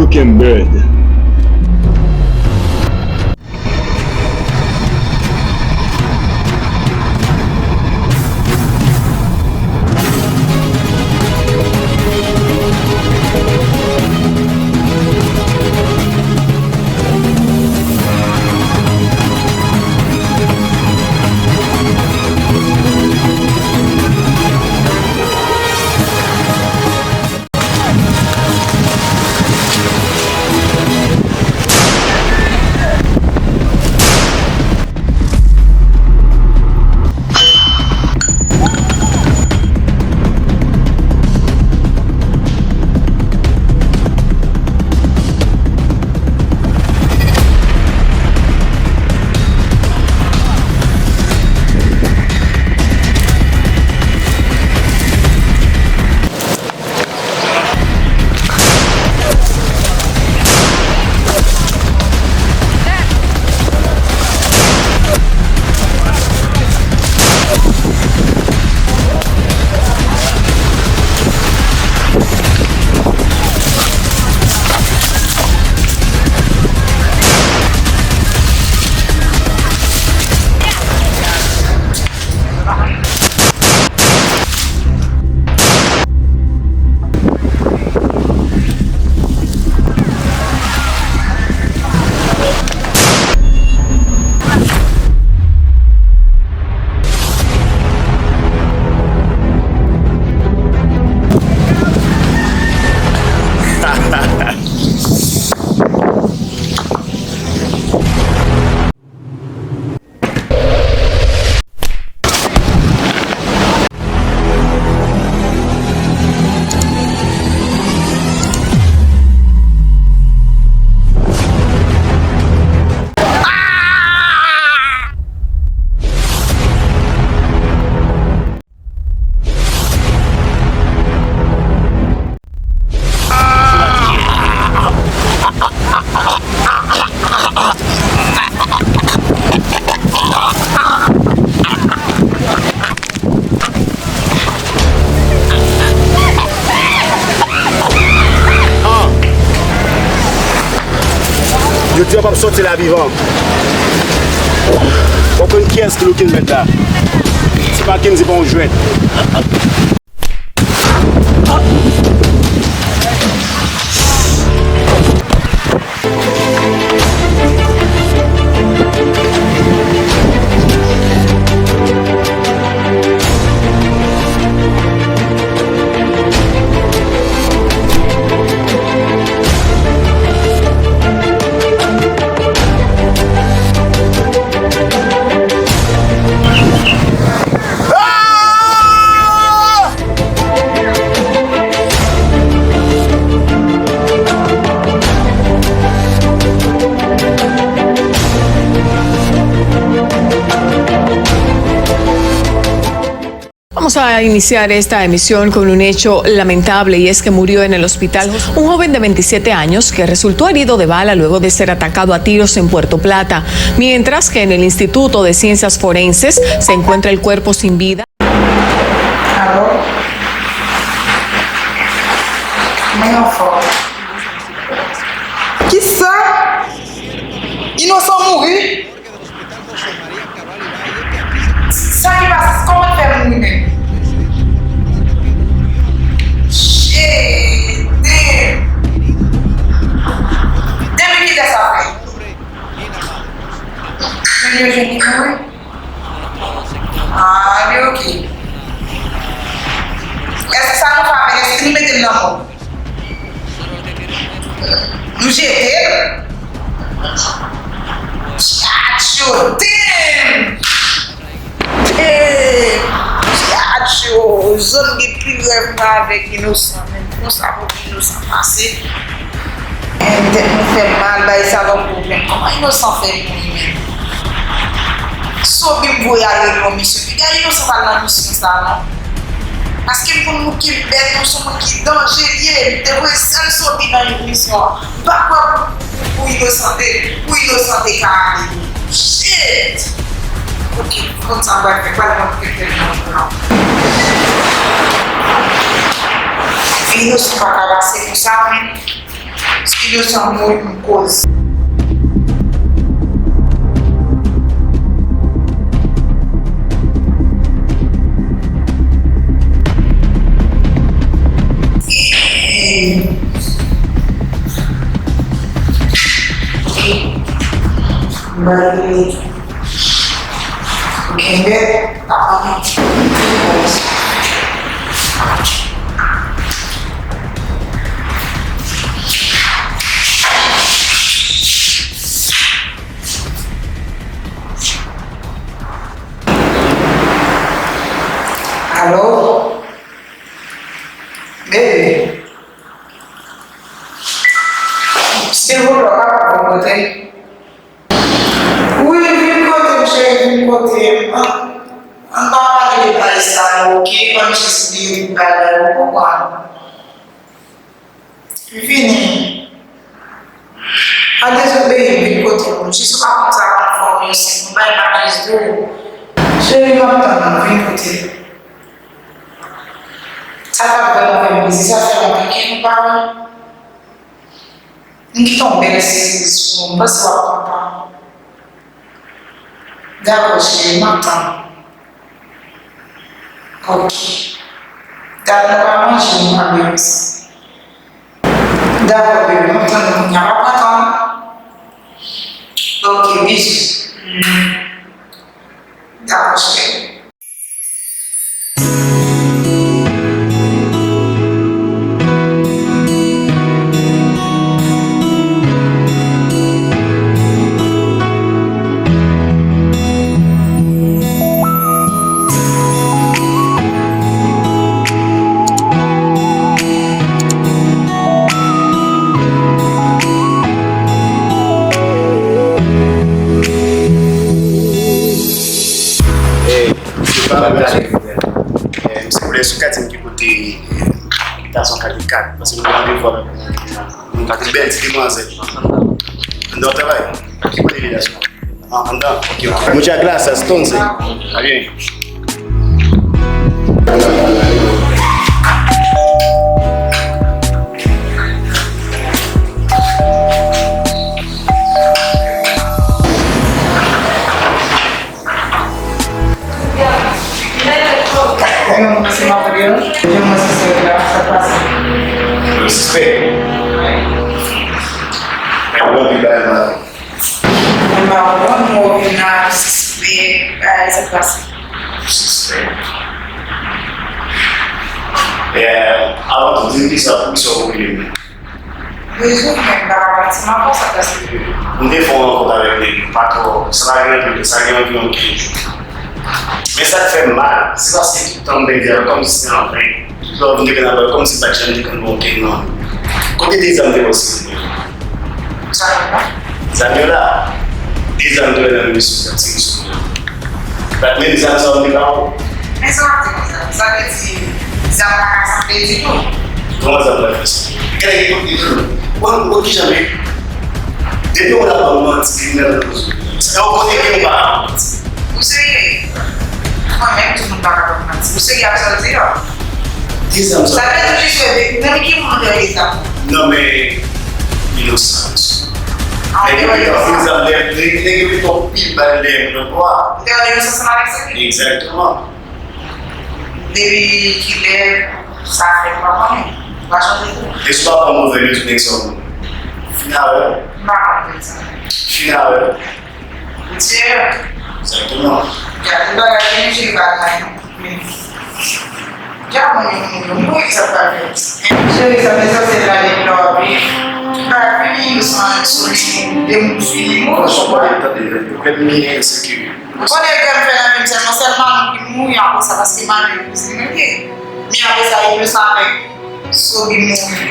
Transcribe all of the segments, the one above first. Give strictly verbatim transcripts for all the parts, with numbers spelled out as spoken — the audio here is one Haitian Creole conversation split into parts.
Fucking bird. Jodi a w p ap sòti la vivan. W ap konn kiyès ki Looking Red la. Ti Mackendy pa yon jwèt. Vamos a iniciar esta emisión con un hecho lamentable, y es que murió en el hospital un joven de veintisiete años que resultó herido de bala luego de ser atacado a tiros en Puerto Plata, mientras que en el Instituto de Ciencias Forenses se encuentra el cuerpo sin vida. Alò? Men anfòm. Kisa? Inosan mouri? Sa ki pase? Kòman l fè mouri menm? Jete! Depi kilè sa fèt? Moun yo jwenn li mouri? Ah, li oke. Èske sa nou fè avè l? Èske nou mete l nan mòg? Nou jete l? Tchatcho, damn! Damn! Tchatcho, zòn gen pi rèv mwen avèk inosan, men konsa pou inosan pase. Men tèt mwen fè m mal, bagay sa pa pwoblèm. Kòman inosan fè mouri menm? Sobi m voye al regle yon misyon. Piga inosan pa al nan misyon sa non. Paske m konn moun ki bèt, m se yon moun ki danje li ye. M te voye sèl Sobi nan yon misyon an. M pa kwè pou, pou, pou Inosante, pou Inosante ka ale. Shit! Ok, m konn sa m pral fè, m pral pran kèk tèt nan plan. Inosan pa ka pase pou sa, men. Studio sa mwen m koz. Bali. Kenbe, pa anyen. Alo? Bebe. Silvouplè, w kapab vin kote? Wi, vin kote m, cheri, vin kote m. Ann, ann pa pale de bagay sa yo, oke? Ann jis di bagay, ou konprann? M vini. Pa dezobeyi m, vin kote m. Jis ou pa konn sa konn fè w yon senp, m bay m pa jis di w. Cheri, m ap tann ou, vin kote m. Sa t ap vrèman fè m plezi, sa fè lontan ke nou pa wè. M kite yon bèl sipriz pou ou, m panse w ap kontan. Dakò, cheri, m ap tann ou. Oke. Gade nou pa manje, nou pale ansanm. Dakò, bebe, m ap tann ou kounya, m ap tann ou. Oke, bizou. Dakò, cheri. Hey. Misye pa vle gade. Eh, misye vle sou kat ki kote, eh, ki ta son kat kat. Paske nou randevou avèk yon bèl ti demwazèl. Anndan w travay? Ki kote li la? Ah, anndan. Ok, ok. Muchas gracias, entonces. Está bien. Yon se Mario, yon se Sera, sa k pase? Yo sispèk. Nèg yo anpil bagay mal. Mwen pa konprann, mwen vin la, sispèk, bagay sa k pase. Sispèk. E, avan tou, di m kisa, poukisa w rele m? Rezon mwen pa pati, m ap fè sa pase. M te fè yon rankont avèk nèg yo, pa twò, sa pa gen anpil, sa gen anviwon kenz jou. Men sa k fè m mal, se paske tout tan m pèdi avè l, kòmsi se an ven. Tout lè m te konn avè l, kòmsi m pa t janm te konn bon kenn nan. Kote de zam te wè si mwen? Zam yo la. Zam yo la. De zam te wè nan men misye, t ap tire sou mwen. Bat menm zam sa w te ba w. Men sa w ap di konsa? Sa vle di zam pa ka sanble ditou? Kòman zam pa ka sanble? Gade ki kote nou. Bon, bon, kijan men? Depi w la ban m manti, kriminèl nan nou. E w kote ke nou pa ka manti? Ou serye? Mwen menm, tout moun pa ka ban m manti. Ou serye ak sa w di a? De zam sa. Sa vle di w jis wè de, nan men ki moun w te wè de zam? Nan men inosan. Ah, nèg yo mete anpil zam dèyè, nèg, nèg yo mete anpil bal dèyè moun nan bwa. Ou te wè inosan ansanm avèk sa? Egzakteman. Depi kilè sa fèt, m pa konnen. M pa chanje tou. Depi w pa pran nouvèl yo, tout nèg sa moun. Fin avè w. M pa konn nouvèl sa. Fin avè w. Ou serye? Egzakteman. Gade bagay, men jere bagay, non. Men. Dja mwen, mwen, mwen, mwen, sa pa fèt. Cheri, sa te sanse la, li love. Li pa fini, nou san sou li, de moun fini, mwen, franchman, pa tande, pwoblèm li se ke. Ou konnen ke m fè nan fim sèlman, sèl Manou ki mouri apre sa, paske Manou e kouzin mwen li ye. Men apre sa, inosan avèk Sobi mouri.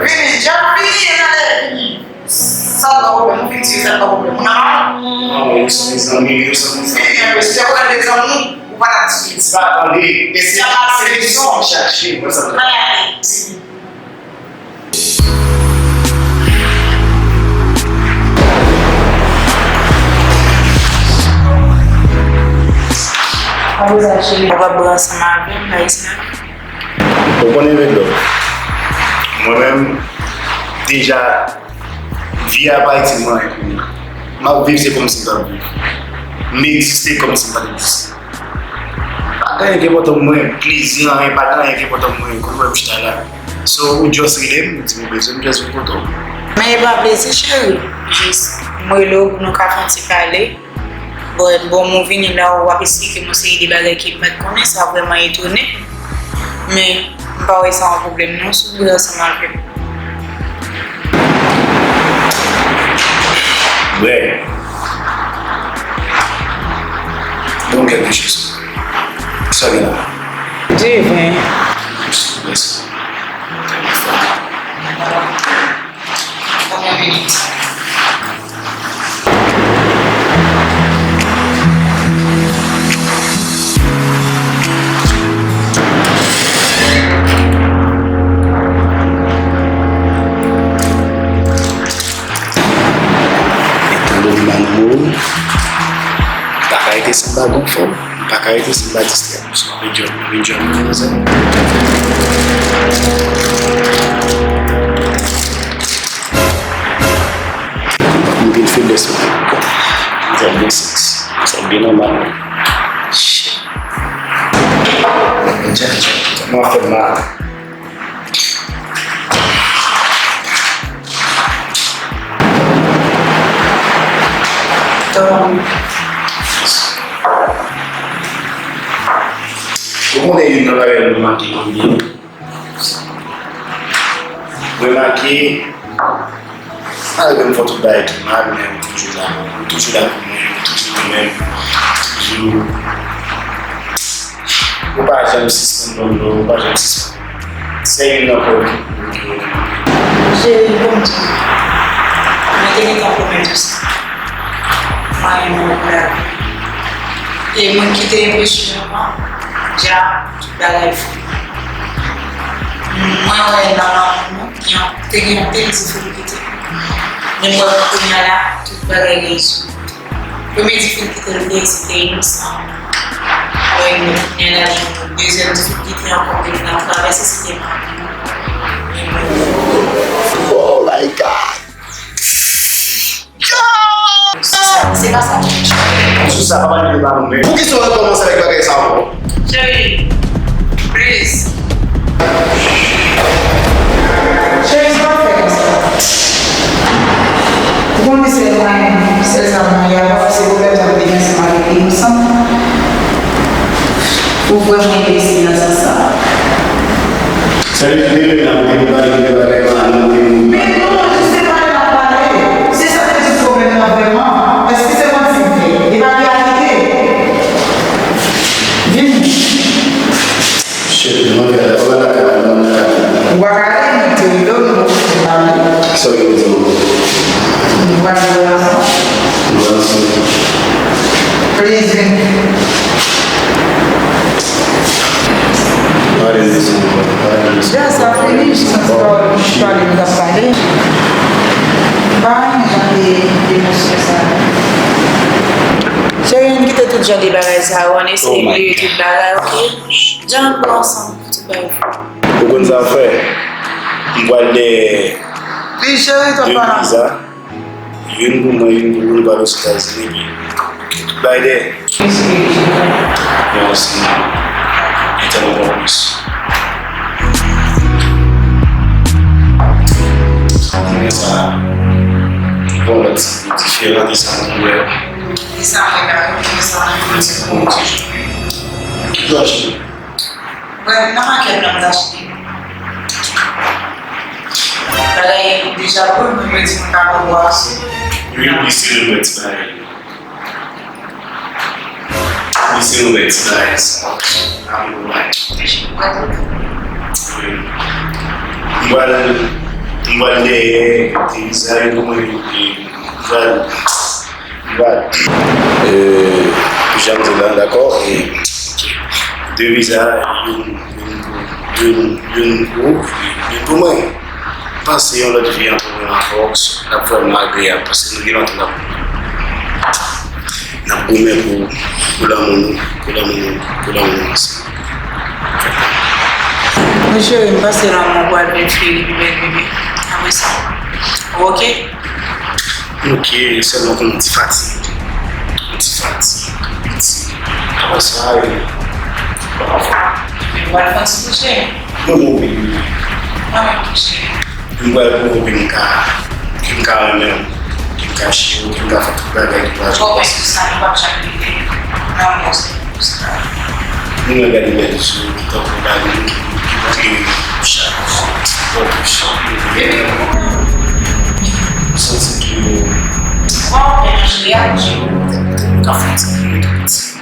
Vini, dja fini, tande, vini. Sa pa pwoblèm, ou fin tiye, sa pa pwoblèm. Ou nan mal? Non, men yo se mezanmi, yo se mezanmi. Ebyen, mesye, ou pran de zanmi, ou pa t ap tiye. Se pa tande, e se, se de son chache, mwen sa. Mwen ap di. Ou pa bwè ansanm avè m, la, e sa. Ou konnen Vedlò. Mwen menm, Deja, vi a pa itil mwen anyen kounye a. M ap viv, se kòmsi m p ap viv. M egziste kòmsi m pa t egziste. Pa gen anyen ki enpòtan pou mwen, plezi, anyen, pa gen anyen ki enpòtan pou mwen, kote w wè m chita la. So, ou just rele m, ou di m ou bezwen m, just vin kote w. Men e pa plezi, cheri. Jis, m rele w pou nou ka fè yon ti pale. Bon, bon, m vini la, w ap esplike m yon seri de bagay ke m pa t konnen, sa vrèman etone m. Men, m pa wè sa yon pwoblèm non, si w vle ansanm avè m. Brè. Donk, kèlkechòz. Sa gen la? Diven. Mèsi. Yon minit. Etan donn m ba nan mo, m pa ka rete san m pa gon fòm, m pa ka rete san m pa distrè. So, mwen jwenn, mwen jwenn, mwen jwenn. M gen feblès mwen. Sa byen sens. Sa byen nòmal. Shit. Mwen fè mal. Ou konnen youn nan bagay mwen make anpil. Remake, malgre m fè tout bagay ki mal, men ou toujou la pou mwen, ou toujou la pou mwen, ou toujou pou mwen, toujou. Ou pa janm sispann ban m love, ou pa janm sispann. Se youn nan pwen ki, ki, ki. Cheri, ban m di w, mwen te gentan pwomèt ou sa. Mwen renmen w pou lavi. E moun ki te enpeche w an, dja, tout bagay fini. Mwen wè nan lanmou nou, gen, te gen anpil difikilte. Men m wè kounye a la, tout bagay gen yon solisyon. Premye difikilte l te ye, se te inosan. Mwen, kounye a la, gen yon dezyèm difikilte ankò ke nou ap travèse, se te manman. Oh my God! Yo! Se pa sa, se pa sa. Sou sa, pa pale de pa nou, men. Poukisa w rekòmanse avèk bagay sa ankò? Cheri, please. Cheri, sa w ap fè konsa? Ou konn ki sèl mwayen, sèl sa mwen gen avè w, se pwoblèm sa m te gen ansanm avèk Inosan. Ou vrèman enbesil nan sans sa. Sa vle di demen n ap vin pale de bagay pa nou, de moun. Men non, jis se pale n ap pale. Se sa k te di pwoblèm nan vrèman. Èske se manti m fè? E pa reyalite. Vini. Shit, mwen fè la, mwen lakay la, mwen lakay la. Ou pa ka ale, mwen te rele w, nou pa fè pale. Sa w gen pou di m? Nou pral jwe ansanm. Nou pral ansanm. Please, vini. Pale de sa, pale de sa. Dja sa fini, jis yon ti pawòl, ti pale nou t ap pale. Pa anyen jan de emosyon sa. Cheri, ann kite tout jan de bagay sa yo, ann eseye bliye tout bagay, oke? Jan nou ansanm pou tout bagay. Ou konn sa w fè? M pral dèyè de viza. Youn pou mwen, youn pou ou, nou pral Ozetazini, epi tout bagay dèyè. Mèsi. Mèsi. Mèsi. Mwen sa, bon, lòt ti diferan de sa mwen wè. De sa mwen wè, de sa mwen wè. Mwen ti bon, ti joli. Ki dwa achte? Mwen, nan makèt la, m t achte. Bagay deja bon, mwen, mwen di mwen pa bon bò ase. Wi, wi, se le mèt bagay. Li se yon bèl ti bagay sa. Amour, ouais. Wi. M pral, m pral dèyè, te viza yo pou mwen, epi m pral, m pral. Euh, jan m di la, dakò? E, de viza, youn, youn pou, youn, youn pou, youn pou mwen. Pase yon lòt vi antre mwen ankò, l ap vrèman agreyab, paske nou gen lontan n ap, n ap goumen pou, pou lanmou nou, pou lanmou nou, pou lanmou nou ansanm. Wi, cheri, m panse lanmou pral vin fini pi bèl, bebe. Apre sa. Ok? Ok, sèlman konn yon ti fatig. Yon ti fatig, piti. Apre sa, e, m pral fè yon ti kouche. Non, non, wi, wi. Mwen menm kouche. M pral pwouve w ke m ka, ke m ka renmen w, ke m ka cheri w, ke m ka fè tout bagay ki pa janm pase. Bon, men sa nou p ap janm rive nan mond sa. Nou wè gade bèl zye ki tankou lalin ki, ki montre chak fwa. Bon, chak fwa. M santi ke, bon, men nou jwe a, jwe. Ka fè ti kriye tou piti.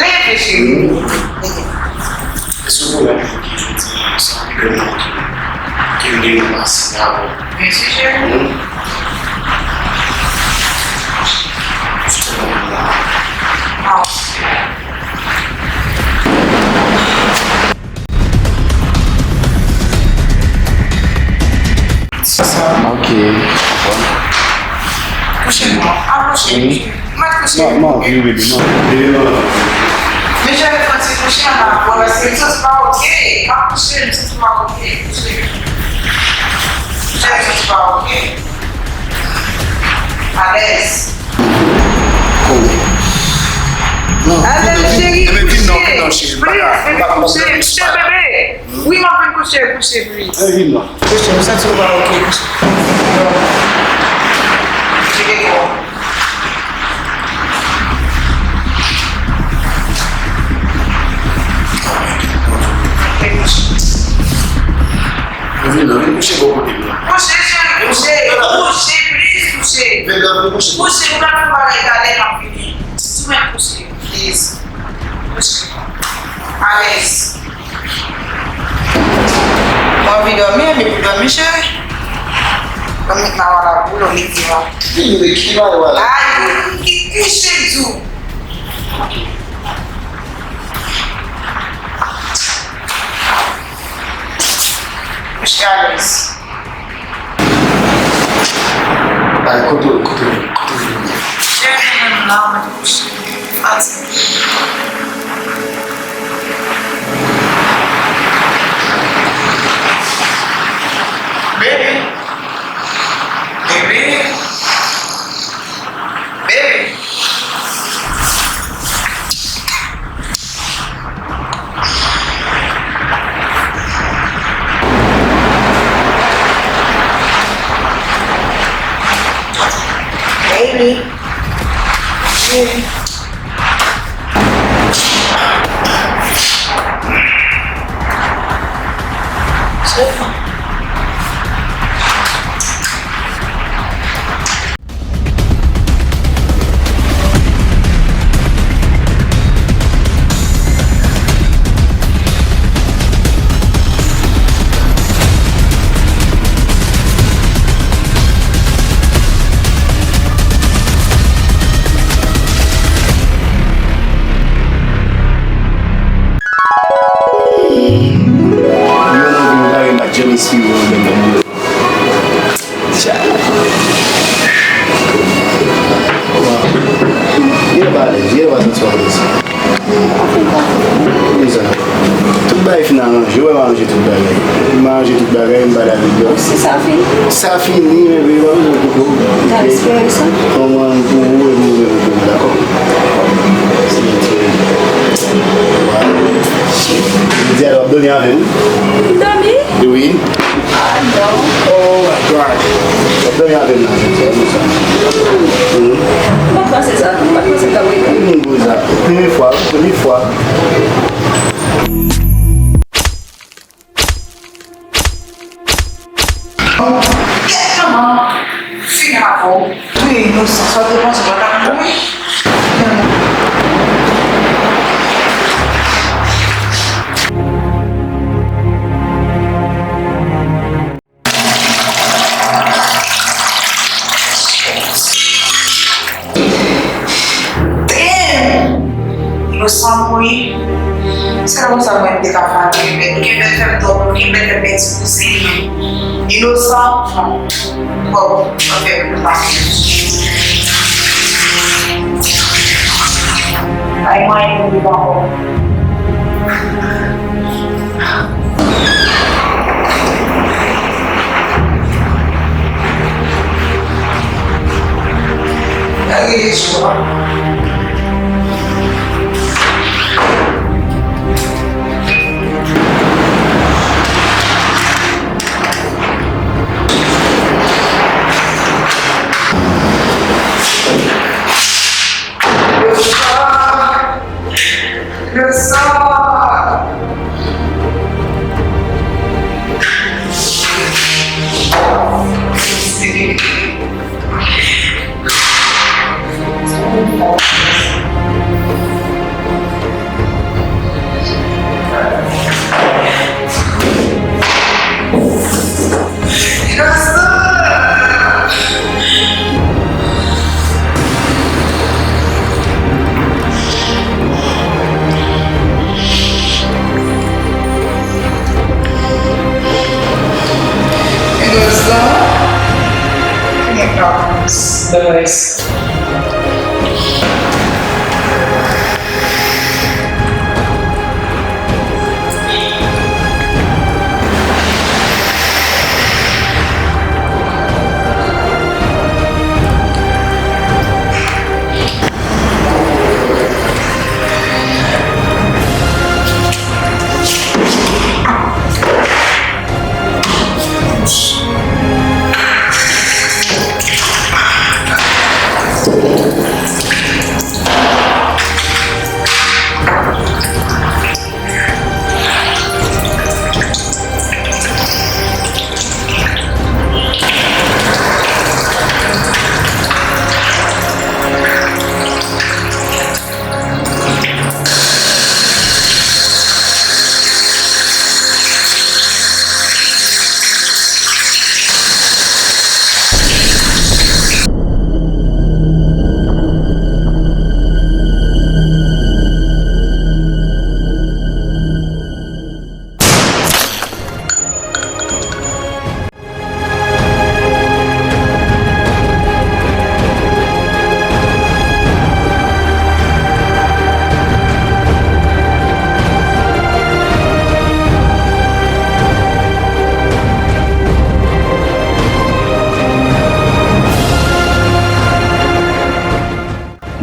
Leve, cheri. Èske w konnen pou ki jodi a, se anpil lè nan ke, ke m gen yon masin avè w? Byen si, cheri. Jodi a, m la. Ah. Ok, konprann. Kouche non. Apwoche, kouche. Mèt kouche. Non, non, vini, vini, non. Vini, non. Men cheri, fò ti kouche anba, paske m santi pa oke. Pa kouche, m santi pa oke. Kouche. Cheri, m santi pa oke. Alèz. Alèz, cheri, kouche. Vini, non, vini, non, cheri. Please, vini kouche. Kouche, bebe. Wi, m ap vin kouche, kouche, please. Vini, non. Kouche, m santi w pa oke, kouche. Kouche, bebe. Vin nan, vin kouche bò kote m nan. Kouche, cheri, kouche. Kouche, please, kouche. Vin nan, vin kouche. Kouche, m pral fè yon bagay talè, m ap vini. Sou mwen kouche, please. Kouche. Alèz. Mwen anvi dòmi, men pou dòmi, cheri. Dòmi, m a wala boule, ou mete mwen. Ki bagay wala? Ay, ki kouche di w. Kouche alèz. Ay, kote, kote, kote w ye? Cheri, menm la, mwen kouche. Fatige. Baby. Baby. Baby. Baby. Baby. Yon moun vin bare m ak James P. Rowland nan mwen. Tcha. Ye pa alèz, ye pa santi w alèz. Poukisa? Tout bagay fin aranje, ou wè m aranje tout bagay. M aranje tout bagay, m pale avèk yo. Si sa fini? Sa fini, men yo pa bezwen koupe w. N ka espere sa. Kòman pou ou, epi ou menm pou ou, dakò? Se yon ti Jodi a, w ap dòmi avè m? Dòmi? Wi. Ah, non. Oh my God. W ap dòmi avè m nan jodi a, konsa. Hmm. M pa t panse sa, non. M pa t panse m t ap rete. Premye fwa, premye fwa. Kèt manman, fini avè w. Wi, inosan, sa w te panse w pa t ap mouri? Inosan mouri. Se konsa mwen te ka fè avèk bèt. Gen bèt fè m twòp, gen bèt fè m pèdi kouzin mwen. Inosan, bon, bon, mwen fè m pa. Ay, mwen, mwen, mwen, mwen. Gade leson an. Le sang. Le sang.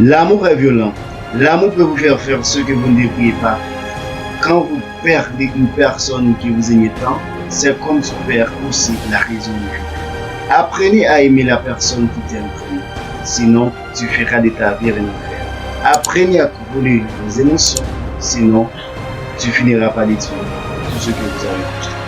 L'amour est violent. L'amour peut vous faire faire ce que vous ne devriez pas faire. Quand vous perdez une personne que vous aimiez tant, c'est comme perdre aussi la raison de vivre. Apprenez à aimer la personne qui t'aime vraiment, sinon tu feras de ta vie un enfer. Apprenez à contrôler vos émotions, sinon tu finiras par détruire tout ce que vous avez construit.